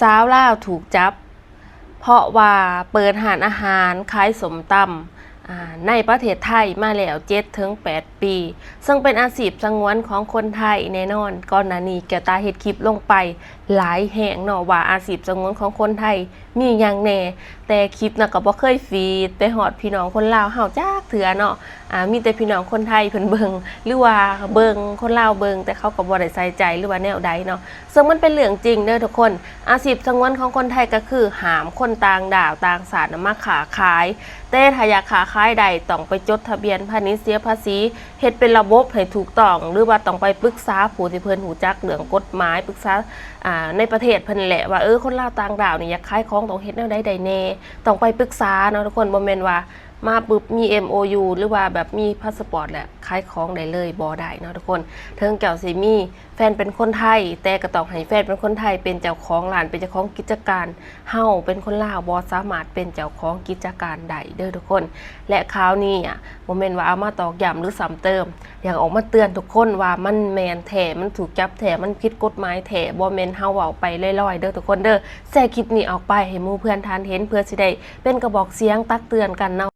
ຊາວລາວຖືກຈັບ ເພາະວ່າເປີດຮ້ານອາຫານຂາຍສົ້ມຕຳ ອາ ໃນປະເທດໄທມາແລ້ວເຈັດເຖິງແປດປີ ເຊິ່ງເປັນອາຊີບສະຫງວນຂອງຄົນໄທແນ່ນອນ. ກ່ອນໜ້ານີ້ແກ້ວຕາເຮັດຄລິບລົງໄປຫຼາຍແຮງເນາະ ວ່າອາຊີບສະຫງວນຂອງຄົນໄທມີຫຍັງແດ່ ແຕ່ຄລິບນະກໍບໍ່ເຄີຍຟີດໄປຮອດພີ່ນ້ອງຄົນລາວເຮົາຈັກເທື່ອເນາະ. ອາ ມີແຕ່ພີ່ນ້ອງຄົນໄທເພິ່ນເບິ່ງ ຫຼືວ່າເບິ່ງ ຄົນລາວເບິ່ງ ແຕ່ເຂົາກໍບໍ່ໄດ້ໃສ່ໃຈ ຫຼືວ່າແນວໃດເນາະ. ເຊິ່ງມັນເປັນເລື່ອງຈິງເດີທຸກຄົນ. ອາຊີບສະຫງວນຂອງຄົນໄທກໍຄືຫ້າມຄົນຕ່າງດ້າວຕ່າງຊາດນະມາຄ້າຂາຍ ແຕ່ຖ້າຢາກຄ້າຂາຍໄດ້ ຕ້ອງໄປຈົດທະບຽນພານິດ ເສຍພາສີ ເຮັດເປັນລະບົບໃຫ້ຖືກຕ້ອງ ຫຼືວ່າຕ້ອງໄປປຶກສາຜູ້ທີ່ເພິ່ນຮູ້ຈັກເລື່ອງກົດໝາຍ ປຶກສາ ອາ ໃນປະເທດເພິ່ນແຫຼະ ວ່າ ເອີ ຄົນລາວຕ່າງດ້າວນີ້ຢາກຂາຍຂອງຕ້ອງເຮັດແນວໃດໄດ້ແດ່ ຕ້ອງໄປປຶກສາເນາະທຸກຄົນ. ບໍ່ແມ່ນວ່າມາປຶບມີ ເອັມໂອຢູ ຫຼືວ່າແບບມີພາສະປອດແລ້ວຂາຍຂອງໄດ້ເລີຍ ບໍ່ໄດ້ເນາະທຸກຄົນ. ເຖິງເຈົ້າຊິມີແຟນເປັນຄົນໄທ ແຕ່ກໍຕ້ອງໃຫ້ແຟນເປັນຄົນໄທເປັນເຈົ້າຂອງຮ້ານ ເປັນເຈົ້າຂອງກິດຈະການ. ເຮົາເປັນຄົນລາວບໍ່ສາມາດເປັນເຈົ້າຂອງກິດຈະການໄດ້ເດີທຸກຄົນ. ແລະຂ່າວນີ້ອະ ບໍ່ແມ່ນວ່າເອົາມາຕອກຢ້ຳ ຫຼືຊ້ຳເຕີມ ຢາກອອກມາເຕືອນທຸກຄົນວ່າມັນແມ່ນແທ້ ມັນຖືກຈັບແທ້ ມັນຜິດກົດໝາຍແທ້ ບໍ່ແມ່ນເຮົາເວົ້າໄປລອຍໆເດີທຸກຄົນເດີ. ແຊຄລິບນີ້ອອກໄປໃຫ້ໝູ່ເພື່ອນທ່ານເຫັນ ເພື່ອຊິໄດ້ເປັນກະບອກສຽງຕັກເຕືອນກັນເນາະ.